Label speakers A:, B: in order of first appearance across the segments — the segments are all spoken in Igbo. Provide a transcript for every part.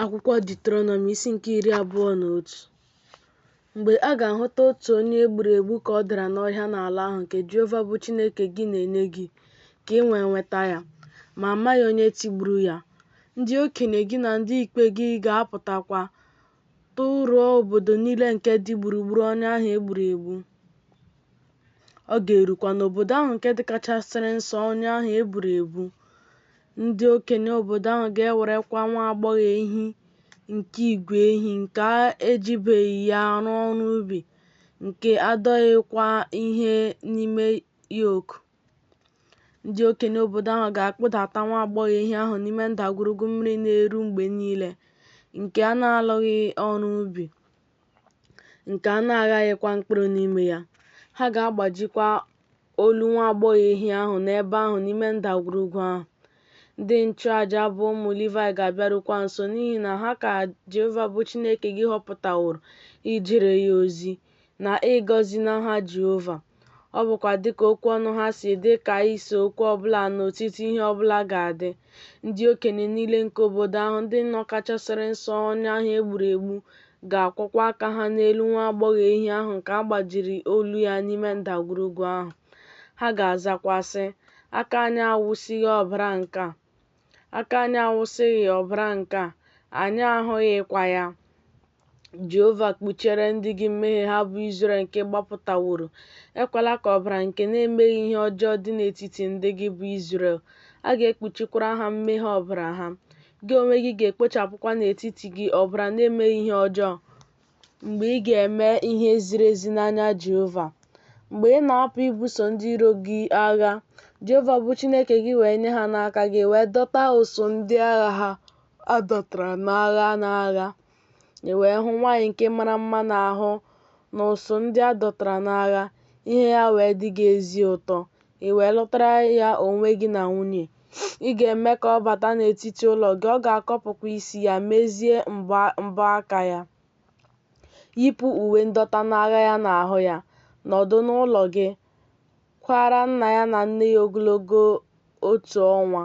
A: Akwụkwọ Deuterọnọmi isi nke 21. Mgbe a ga-ahụta otu onye e gburu egbu ka ọ dara n'ọhịa n'ala ahụ nke Jehova bụ Chineke gị na-enye gị ka i wee nweta ya, ma a maghị onye tigburu ya, ndị okenye gị na ndị ikpe gị ga-apụtakwa tụruo obodo niile nke dị gburugburu onye ahụ e gburu egbu. Ọ ga-erukwa n'obodo ahụ nke dịkachasịrị nso onye ahụ e gburu egbu, Ndị okenye obodo ahụ ga-ewerekwa nwa agbọghọ ehi nke igwe ehi, nke a ejibeghị ya rụọ ọrụ ubi, nke adọghịkwa ihe n'ime yok. Ndị okenye obodo ahụ ga-akpụdata nwa agbọghọ ehi ahụ n'ime ndagwurugwu mmiri na-eru mgbe niile, nke a na-alụghị ọrụ ubi, nke a na-aghaghịkwa mkpụrụ n'ime ya. Ha ga-agbajikwa olu nwa agbọghọ ehi ahụ n'ebe ahụ n'ime ndagwurugwu ahụ. Ndị nchụaja bụ ụmụ Livaị ga-abịarukwa nso, n'ihi na ha ka Jehova bụ Chineke gị họpụtaworo ijere ya ozi, na ịgọzi n'aha Jehova. Ọ bụkwa dị ka okwu ọnụ ha si dị ka ise okwu ọ bụla na otiti ihe ọ bụla ga-adị. Ndị okenye niile nke obodo ahụ, ndị nọkachasịrị nso onye ahụ e gburu egbu, ga-akwọkwa aka ha n'elu nwa agbọghọ ehi ahụ nke a gbajiri olu ya n'ime ndagwurugwu ahụ. Ha ga-azakwa, sị, Aka anyị awụsịghị ọbara nke a, aka anyị awụsịghị ọbara nke a, anyị ahụghịkwa ya. Jehova, kpuchiere ndị gị mmehie ha bụ Izrel nke ị gbapụtaworo. Ekwela ka ọbara nke na-emeghị ihe ọjọọ dị n'etiti ndị gị bụ Izrel. A ga-ekpuchikwara ha mmehie ọbara ha. Gị onwe gị ga-ekpochapụkwa n'etiti gị ọbara na-emeghị ihe ọjọọ mgbe ị ga-eme ihe ziri ezi n'anya Jehova. Mgbe ị na-apụ ibuso ndị iro gị agha, Jehova bụ Chineke gị wee nye ha n'aka gị, wee dọta usuu ndị agha ha a dọtara n'agha n'agha, i wee hụ nwaanyị nke mara mma n'ahụ n'usuu ndị a dọtara n'agha, ihe ya wee dị gị ezi ụtọ, i wee lụtara ya onwe gị na nwunye. Ị ga-eme ka ọ bata n'etiti ụlọ gị, ọ ga-akọpụkwa isi ya, mezie mbọ aka ya, yipụ uwe ndọta n'agha ya n'ahụ ya, nọdụ n'ụlọ gị, kwaara nna ya na nne ya ogologo otu ọnwa.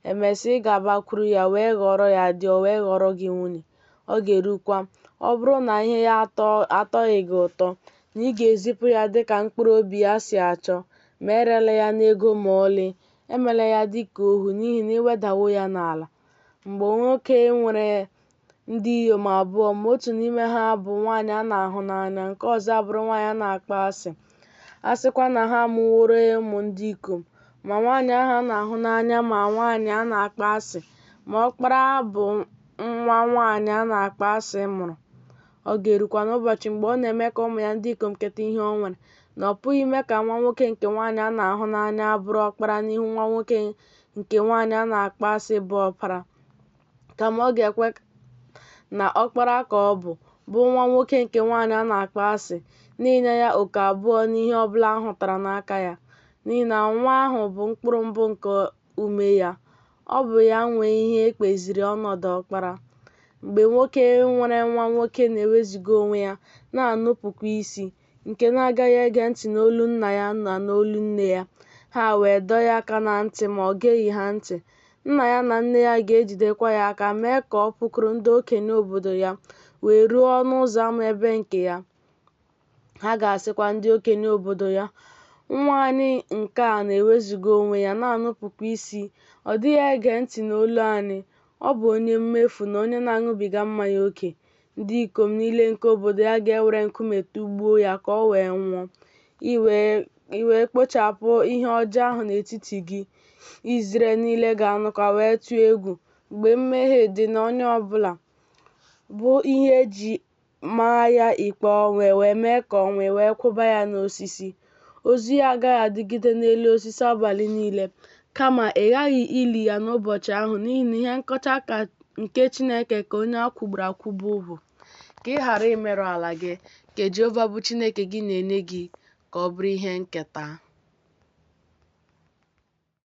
A: Emesịa, ị ga-abakwuru ya wee ghọrọ ya di, o wee ghọrọ gị nwunye. Ọ ga-erukwa, ọ bụrụ na ihe ya atọghị gị ụtọ, na ị ga-ezipụ ya dị ka mkpụrụ obi ya si achọ, ma erela ya n'ego ma ọlị, emela ya dị ka ohu, n'ihi na i wedawo ya n'ala. Mgbe nwoke nwere ndị inyom abụọ, ma otu n'ime ha bụ nwaanyị a na-ahụ n'anya, nke ọzọ abụrụ nwaanyị a na-akpọ asị, a sịkwa na ha amụworo ya ụmụ ndị ikom, ma nwaanyị ahụ a na-ahụ n'anya ma nwaanyị a na-akpọ asị, ma ọkpara bụ nwa nwaanyị a na-akpọ asị mụrụ. Ọ ga-erukwa n'ụbọchị mgbe ọ na-eme ka ụmụ ya ndị ikom keta ihe o nwere, na ọ pụghị ime ka nwa nwoke nke nwaanyị a na-ahụ n'anya bụrụ ọkpara n'ihu nwa nwoke nke nwaanyị a na-akpọ asị bụ ọpara, kama ọ ga-ekwe na ọkpara ka ọ bụ, bụ nwa nwoke nke nwaanyị a na-akpọ asị, n'inye ya oke abụọ n'ihe ọ bụla a hụtara n'aka ya, n'ihi na nwa ahụ bụ mkpụrụ mbụ nke ume ya, ọ bụ ya nwe ihe e kpeziri ọnọdụ ọkpara. Mgbe nwoke nwere nwa nwoke na-ewezuga onwe ya, na-anupụkwa isi, nke na-agaghị ege ntị n'olu nna ya na n'olu nne ya, ha wee dọọ ya aka na ntị ma o geghị ha ntị, nna ya na nne ya ga-ejidekwa ya aka mee ka ọ pụkwuru ndị okenye obodo ya wee ruo ọnụ ụzọ ama ebe nke ya. Ha ga-asịkwa ndị okenye obodo ya, Nwa anyị nke a na-ewezuga onwe ya, na-anupụkwa isi, ọ dịghị ege ntị n'olu anyị, ọ bụ onye mmefu na onye na-aṅụbiga mmanya oke. Ndị ikom niile nke obodo ya ga-ewere nkume tụgbuo ya ka o wee nwụọ. I wee kpochapụ ihe ọjọọ ahụ n'etiti gị. Izrel niile ga-anụkwa wee tụọ egwu. Mgbe mmehie dị n'onye ọ bụla, bụ ihe e ji maa ya ikpe ọnwụ, e wee mee ka ọ nwụọ, e wee kwụba ya n'osisi. Ozu ya agaghị adịgide n'elu osisi abalị niile, kama ị ghaghị ili ya n'ụbọchị ahụ, n'ihi na ihe nkọcha nke Chineke ka onye a kwụgburu akwụgbu bụ, ka ị ghara imerụ ala gị, nke Jehova bụ Chineke gị na-enye gị ka ọ bụrụ ihe nketa.